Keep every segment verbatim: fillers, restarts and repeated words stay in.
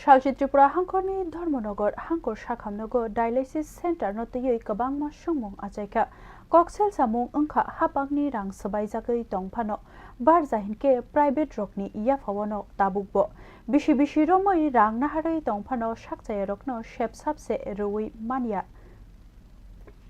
Salsi Tripura hangkhorni Dharmanagar hangkhor sakhamnogo dialysis center no twiwi kwbangma swngmung achaikha. Koksil samung wngkha hapangni rang swbaijagwi tongphano, barja hinkhe private rokni yaphaono tabukbo bisi bisi romwi rang naharwi tongphano sakchayarokno sep sapse rwui manya.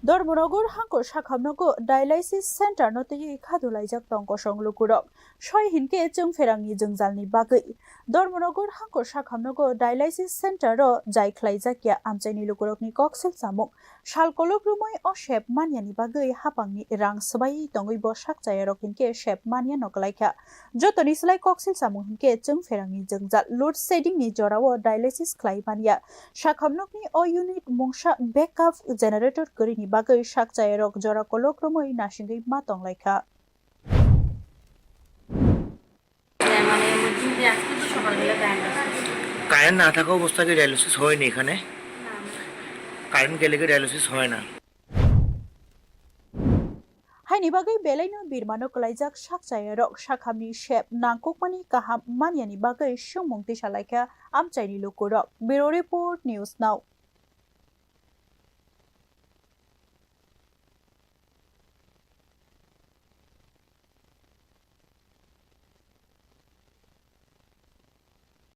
Dharmanagar hangkhor sakhamnogo dialysis center no twiwi khadulaijak tong kosong lukurok. Soi hinkhe chwng pherangni jwngjalni bagwi Dharmanagar hangkhor sakhamnogo dialysis center o jai khlaijakya amchaini lukurokni koksil samung. Sal kolok romwi o sep manyani bagwi hapangni rang swbaiwi tongwi bo sakchayarok hinkhe sep manyano kwlaikha. Jotoni slai koksil samung hinkhe chwng pherangni jwngjal load shedding ni jorao dialysis khlai manya. Sakhamnokni o unit mungsa backup generator kwrwini bagwi sakchayarok jora kolok romwi nasingwi ma tonglaikha. মানে এমার্জেন্সি আজকে তো সকালবেলা ব্যান্ড আছে। কারেন্ট না থাকা অবস্থায় কি ডায়ালিসিস হয়নি এখানে? না, না। কারেন্ট গেলে কি ডায়ালিসিস হয় না? Haini bagwi belaino birmano kwlaijak sakchayarok sakhamni sep nangkukmani kaham manyani bagwi swngmung tisalaikha amchaini lukurok. Bureau Report, News Now.